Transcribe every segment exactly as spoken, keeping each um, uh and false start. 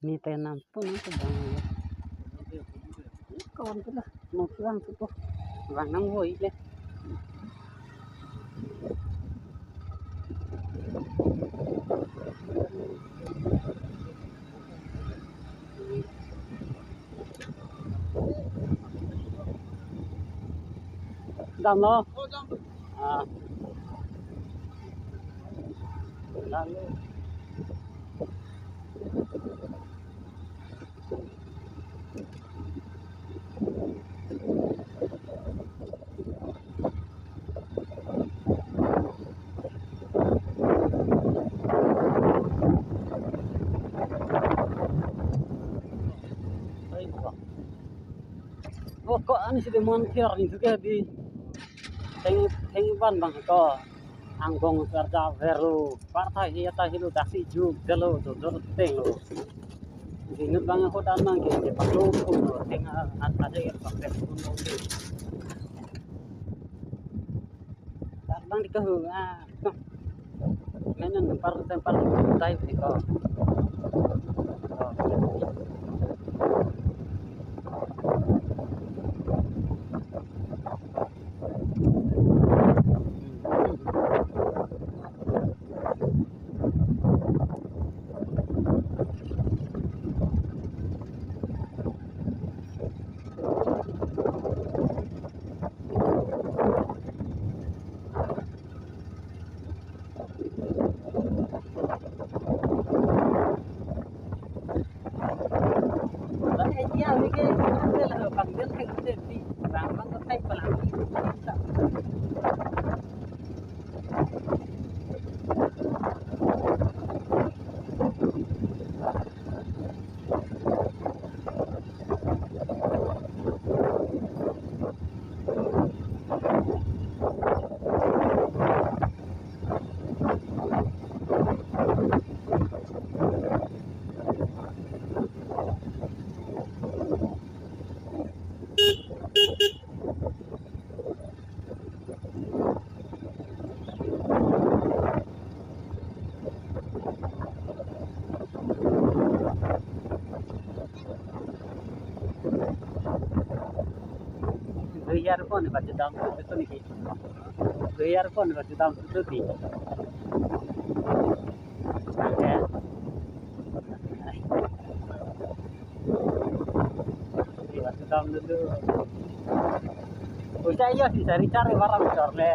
Ni tenam pun itu bang. Kawan tu lah, mau pulang tu tuh. Bang nang woi le. Damlo. Ah. Damlo. Oh, ko ani si de mon thiar ni tu ke di. Theng, theng ban bang ko. Angbong karja verlo. Parthai hi ta hilo daksi juk jalo jo jo tenglo. Jinut bang ko dan bang ke, ke paklo ko theng a, at aja ya pakai ko. Bang di kahu, ah. Menon tempar, tempar, tai di ko. Dui hajar ko ni baju dam tu tu ni ki. Dui hajar ko ni baju dam tu tu ni. Ya. Iya, sedang dulu. Udah iya sih cari-cari barang cor le.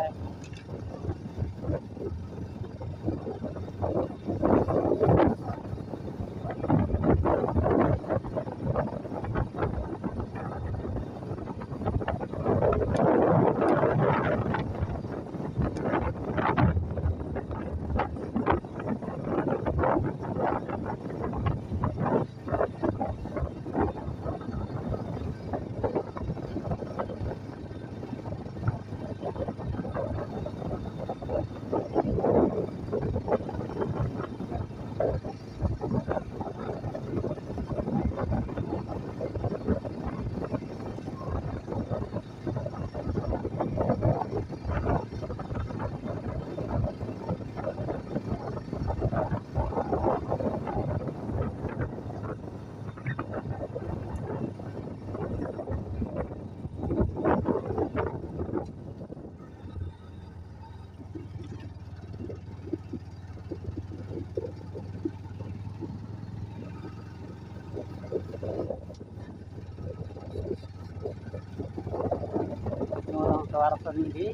Orang keluar sendiri.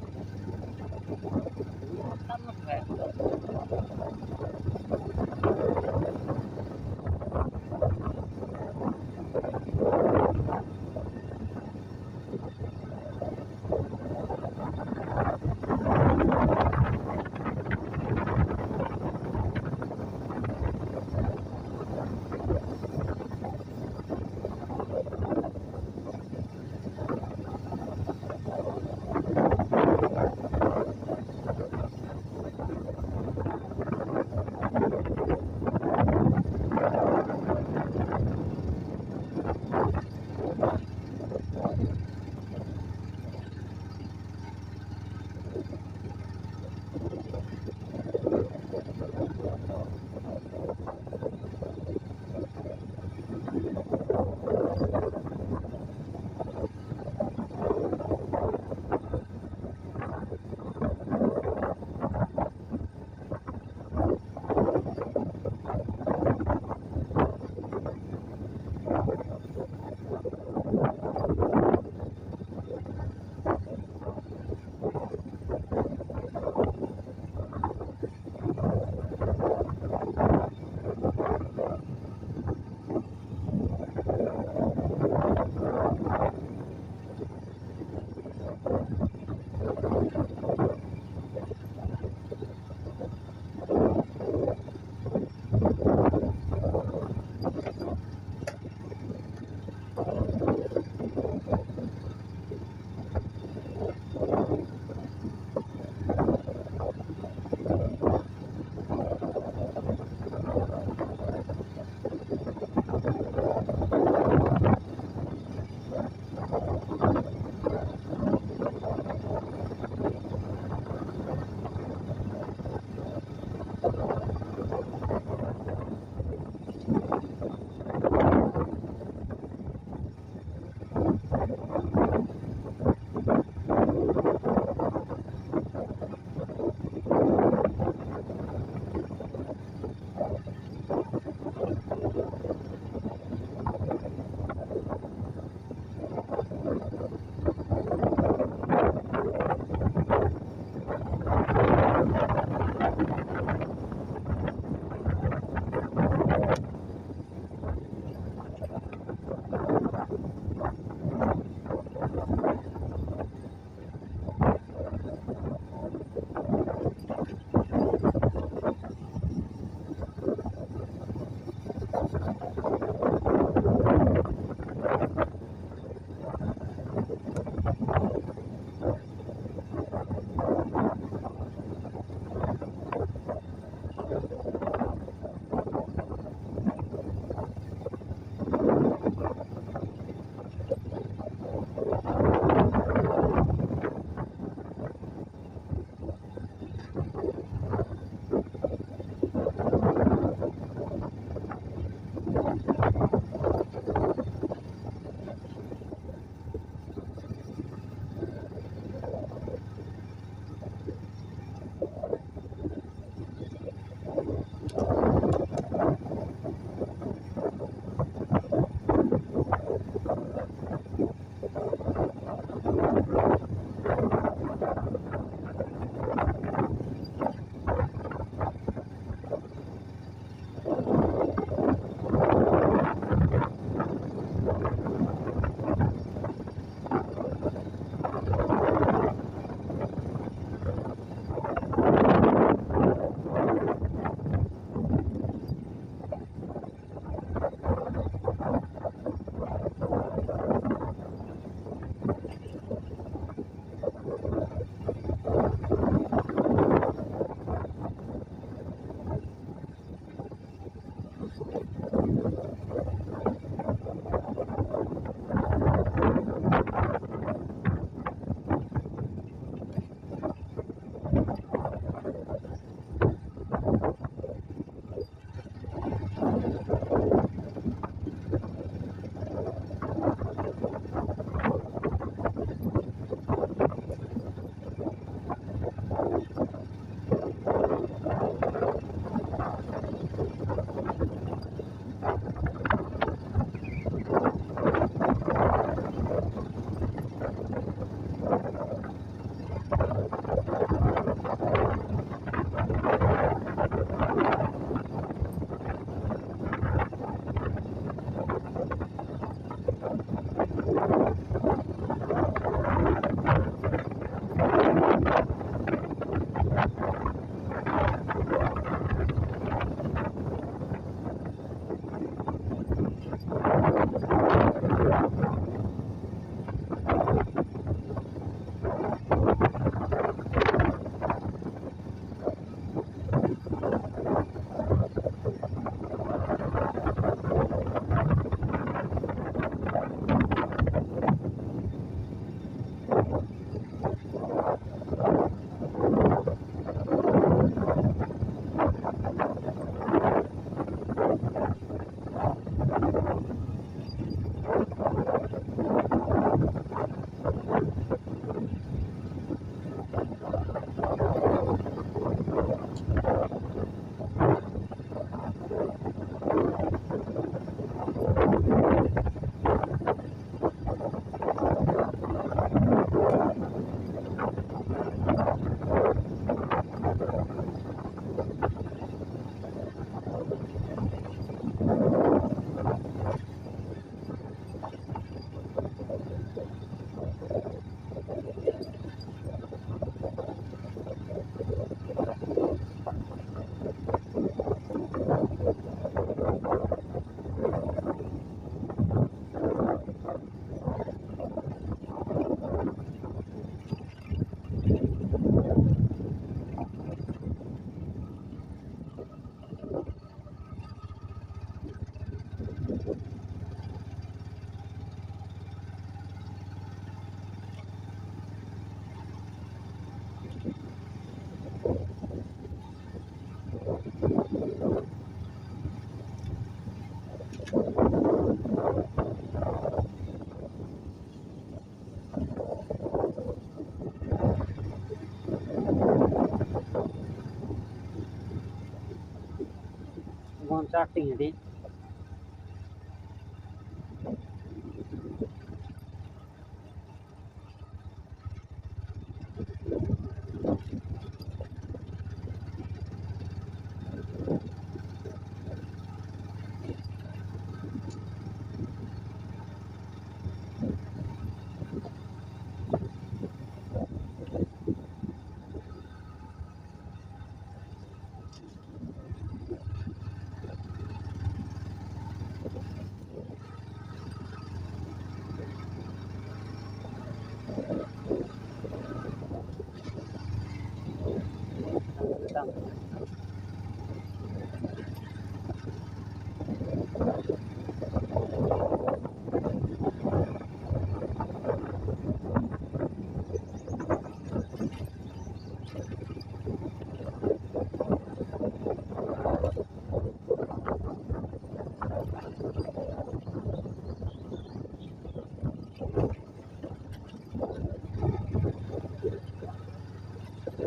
Bon starting di.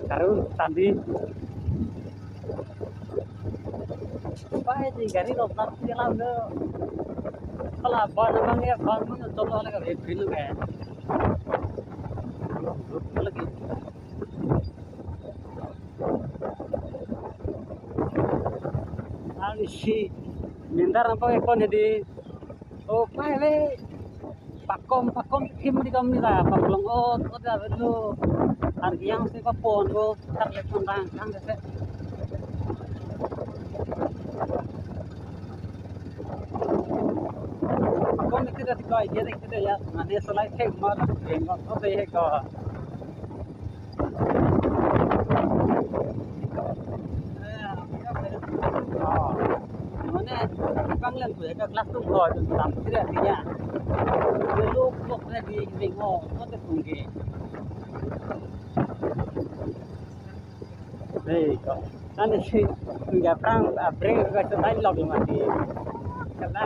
Karun tandi. Pai di gari lo tak di lam do. Kalau ban abang ya ban mun cholo lagi ke pil ke. Lagi. Ang si mindar apa ekon di. Oh, pai le. Pakom, pakom kim di kom ni la, paklong ot, ot ya belu. Argiang si papon ko, tak le pon rang, rang dese. Pakom ni kita di ko, dia di kita ya, mane solai thek mar, beng ot, ot ya ko. Mane, bang len ko, ka class two ko, tam sira dia. Dia luk, luk na di bingo, ko te tungge. Hei, ko. Kan si, nggak perang, abre, ka setai lok mati. Kena.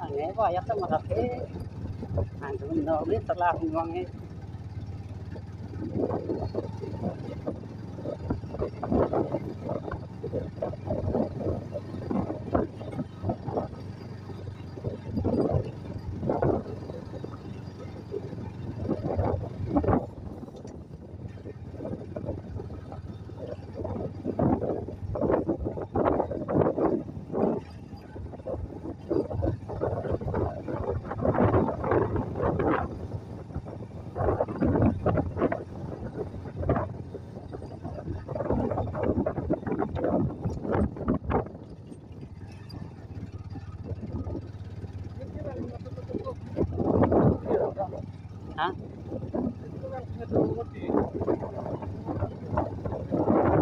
Ange ko ayat ta marak ke. Ang tum no ni salah ngong e. Ha?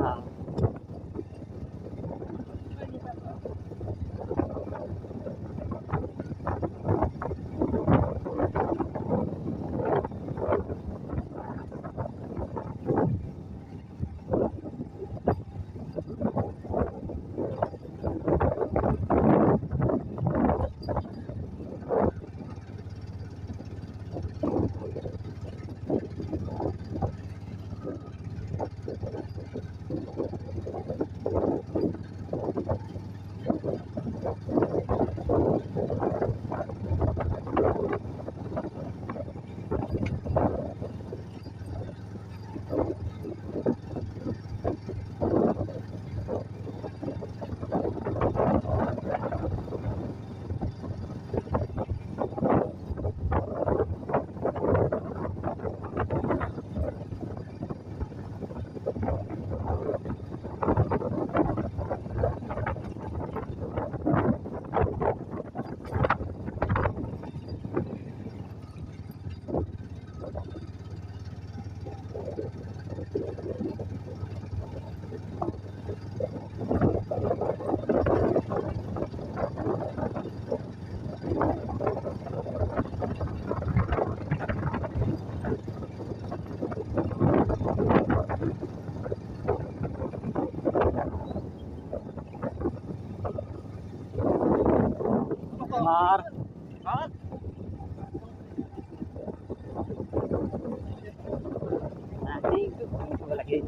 Ha. Mar. Nanti itu lagi.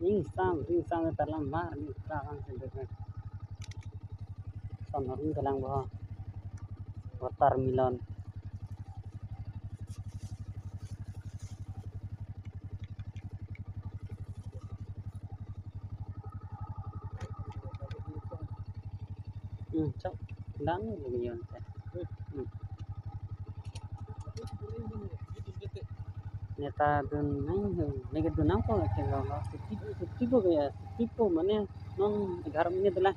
Ingsam, ingsam ta lang mar ni ta kang sendiri. Son orang telang bo. Watermelon. Hmm, chok. Dang lagi yon te. Hmm. Neta dun nang, neta dun nang ko ke lo lo. Siti, siti po ya, siti po mane non eghar minit la.